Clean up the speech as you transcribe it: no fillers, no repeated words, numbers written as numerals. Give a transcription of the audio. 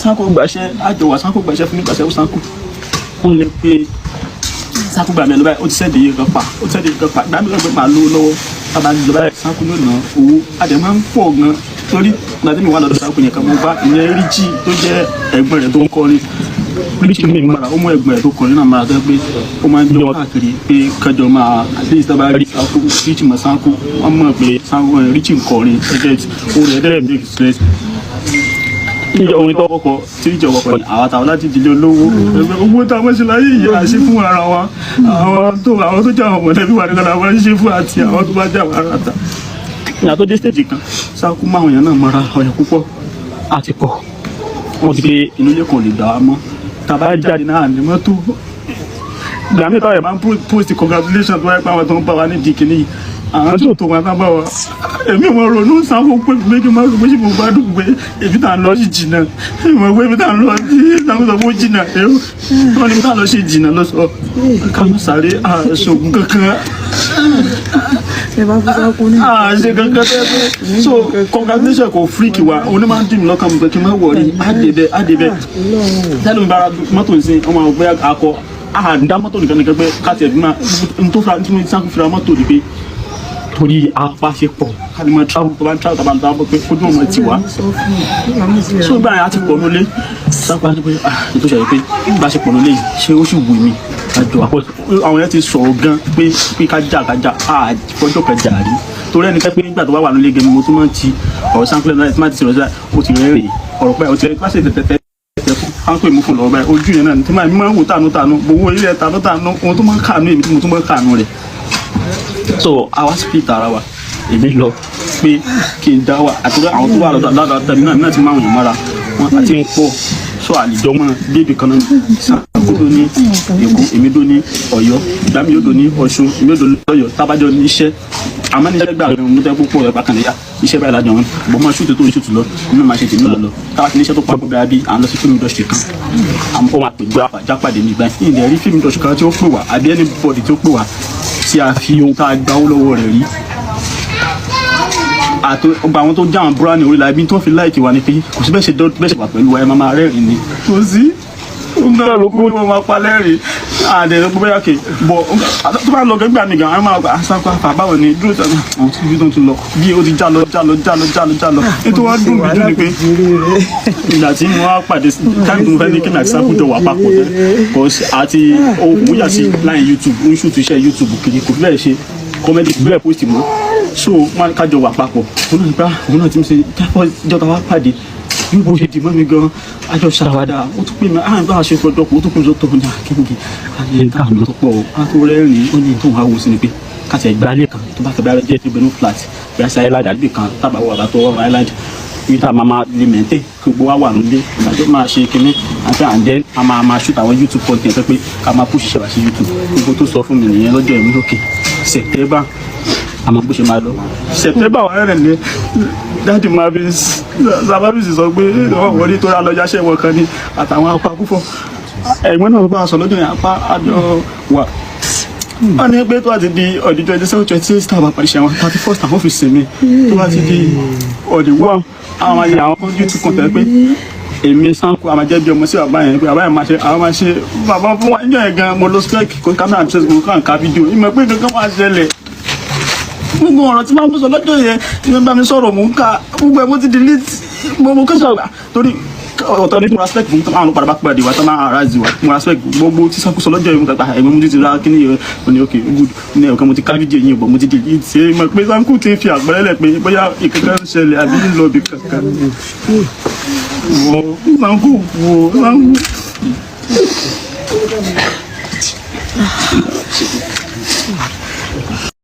Sanko gbàṣẹ àjọwà, Sanko gbàṣẹ fún mi, gbàṣẹ fún Sanko. Wọ́n lè pe Sanko gbà mí ẹnu báyìí, ó ti sẹ́ẹ̀dì yìí kan pa, ó ti sẹ́ẹ̀dì yìí kan pa. Gbà mí lọ́gbẹ́ máa lówó lọ́wọ́, tábà ń lọ báyìí, Sanko ló ná owó. Àdè máa ń pọ̀ gan, torí nàdí mi wà lọ́dọ̀ Sanko yẹn kan, mo bá ìyẹn Richie tó jẹ́ ẹ̀gbọ́n rẹ̀ tó ń kọrin. Richie mi mara, ó mú ẹ̀gbọ́n rẹ̀ tó kọrin náà máa tẹ́ pé ó máa ń jọ káàkiri pé kájọ máa, at least tábà rí Sanko, Richie mọ̀ Sanko, wọ́n mọ̀ pé Sanko, Richie ń kọrin ẹgẹ́ orin ẹ̀dẹ́rẹ̀ make sense. Níjọ orin tó kọ́kọ́ tí ìjọ kọ́kọ́ ni àwọn àtàwọn láti ìdílé olówó, ẹgbẹ́ owó tá a mọ̀ sí láyé yìí àṣẹ fún ara wa, àwọn tó jẹ́ àwọn mọ̀lẹ́bí wa nìkan làwọn ṣe fún, àti àwọn tó bá jẹ́ àwọn ará ta. Ìyá tó dé stage kan, Sáàkú máwọn èèyàn náà mọ́ra ọ̀yàn púpọ̀ àti pọ̀, wọ́n ti pé inú ilé kan lè gbà wá mọ́. Tàbá jáde náà ní mọ́tò, ìgbà mi táwọn ẹ̀ máa ń post congratulation tó wáyé pé àwọn tó ń bá wa nídìí kìíní yìí, àwọn tó tó wọn bá wa, èmi ò mọ ronú sáfù pé méjì máa rò pé ṣé mo gbádùn pé èmi tá à ń lọ sí jìnnà, èmi mọ̀ pé èmi tá à ń lọ sí sáfù sọ fún jìnnà, èrò wọn ni èmi tá à ń lọ sí jìnnà lọ sọ ká má sáré àṣògùn kankan. Ẹ bá fún Sákú ní. Àṣe kankan tẹ́ pé so congratulation kò freak wa, òun ní máa ń dì mí lọ́kàn mi pé kí n má wọrí, á débẹ̀ tẹ́lẹ̀ mi bára mọ́tò ń sìn ọmọ àwọn pé akọ àdá mọ́tò nìkan nìkan pé káàtì ẹ̀bí máa n tó fura tí mo sáfù fura mọ́tò ni pé torí apáṣepọ̀ ká lè máa travel, tó bá ń travel, tó bá ń travel pé kójú ọmọ ti wá. So gbà yẹn á ti pọ̀ nulẹ̀, sápá ní pé ah, ètò ìṣẹ̀lẹ̀ pé bá ṣe pọ̀ nulẹ̀ yìí, ṣé ó sì wù mí kájọ àwọn yẹn ti sọ̀rọ̀ gan pé ká jà á fọjọ́ kan jà rí, torí ẹni pé nígbà tó bá wà nílé gẹ̀mí, mo tún máa ń ti ọ̀rọ̀ sáńpilẹ̀ náà tí máa ti sọ̀rọ̀ sí, ó ti rẹ́rìn ọ̀rọ̀ pé ó ti rẹ́ pàṣẹ tẹ̀tẹ̀tẹ̀ fún pè mú fún lọ́wọ́ báyìí, ojú yẹn náà tí máa ń wò tànú tànú gbowó ilé tànú tànú, ohun tó máa ń kànú èmi tí mo tún máa ń kànú rẹ̀. So àwa split ara wa, èmi lọ pé kí n dá wà, àti pé àwọn tó wà lọ́dọ̀ lọ́dọ̀ tẹ̀mí náà náà ti máa ń yàn mọ́ra wọn àti ń pọ̀, so àlìjọ mọ́ débi kan náà. Sáàkó tó ní Èkó, èmi dó ní Ọ̀yọ́, ìgbà mi yóò dó ní Ọ̀ṣun, èmi yóò dó ní Ọ̀yọ́. Tábàjọ ní iṣẹ́, àmọ́ ní iṣẹ́ gbà gan mo tẹ́ púpọ̀ ẹ̀ bákan níyà, iṣẹ́ báyìí lájọ wọn bọ́ máa shoot tó ń shoot lọ, inú máa ṣe tèmi náà lọ. Táwa ti ní iṣẹ́ tó papọ̀ bẹ́ẹ̀ bí à ń lọ sí film industry kan, àmọ́ ó máa pè gbé àjápàdé ní ìgbà yìí, ìdẹ̀ rí film industry kan tí ó pè wá àbí anybody tí ó pè wá tí a fi ohun tá a gbáwó lọ́wọ́ rẹ̀ rí, àti ọgbà àwọn tó já àwọn búránì orí la ibi tó fi like wa ni pé kò sí bẹ́ẹ̀ ṣe bẹ́ẹ̀ ṣe wà pẹ̀lú wa, ẹ máa máa rẹ́rìn ni, kò sí nǹkan ló kú wọn máa pa lẹ́rìn àdè ló bóyá kè bọ̀ tó bá lọ gẹ́gbà mi gan, àwọn máa gbà sáfà fà báwo ni dúró sọ àwọn tí ibi tó ń tún lọ bí ó ti já lọ já lọ já lọ já lọ já lọ. Ètò wa dùn mí dùn ni pé ìgbà tí mo wá pàdé táìmù tó mo fẹ́ ní kí n àti Sáfù jọ wà papọ̀ tẹ́ kò sí àti òun yà sí láyìn YouTube, ń shoot iṣẹ́ YouTube kiri, kò fi bẹ́ẹ̀ ṣe comedy, kò fi bẹ́ẹ̀ post mọ́, so wọn kájọ wà papọ̀. Òun náà gbá, òun náà ti ń ṣe jáfọ́ ìjọba wa pàdé bí bó ṣe dì mọ́ mi gan, àjọ ṣàwádà, ó tún pè mí àwọn ìbá ṣe fọjọ́ pọ̀, ó tún pè mí sọ́tọ̀ ní akíngì ayé táwọn tó pọ̀ á tó rẹ́rìn-ín. Ó ní tóun á wò sí ni pé káṣí ẹgbẹ́ alẹ́ kan tó bá fẹ́ bá jẹ́ ti Benin flat bí a ṣe island àdúgbò kan tábà wà bàtọ́ wà island ibi tá a máa máa lè mẹ́tẹ̀ kí gbogbo wa wà nílé ìgbà tó máa ṣe kinní àti and then a máa máa shoot àwọn YouTube content pé ká máa push iṣẹ́ wa sí YouTube. Gbogbo tó sọ fún mi nìyẹn lọ́jọ́ ìmú lókè September, àmọ́ bó ṣe máa lọ September wà rẹ̀ ní daddy Marvis sábàbísì sọ pé wọ́n wọlé tó rà lọ́jà ṣẹ̀wọ̀n kan ní àtàwọn apá púpọ̀ ẹ̀gbọ́n náà bá a sọ lọ́jọ́ yẹn, apá àjọ wà wọ́n ní pé tó bá ti di ọ̀dí 27, 28 tá a bá parí ṣe àwọn 31st, àwọn fi sinmi, tó bá ti di ọ̀dí 1, àwọn ayé àwọn kan YouTube content pé èmi Sanko àwọn jẹ́ bí ọmọ sí bàbá yẹn, pé bàbá yẹn máa ṣe, àwọn máa ṣe bàbá fún wa. Níjọ́ yẹn gan mo lo spec kó kámẹ́rà mi ṣe mo kàn ká fídíò ìmọ̀ pé kankan máa ṣẹlẹ̀. Gbogbo ọ̀rọ̀ tí máa ń sọ lọ́jọ́ yẹn tí wọ́n bá mi sọ̀rọ̀, mò ń ka gbogbo ẹ̀, mo ti delete mo kẹ́sọ̀ gbà torí ọ̀tọ̀ ní mo respect fún àwọn padà bá pàdé wa tó máa ara zi wa. Mo respect gbogbo tí Sanko sọ lọ́jọ́ yẹn, mo gbà ẹ̀gbọ́n mo ti ra kíní yẹn, mo ní ok, good, ní ẹ̀kan mo ti ká fídíò yìí bọ̀, mo ti delete ṣe mọ̀ pé Sanko ti fi àpẹẹrẹ lẹ̀ pé bóyá ìkankan ń ṣẹlẹ̀ àbí ń lọ ibì kankan. Wo Sanko, wo Sanko.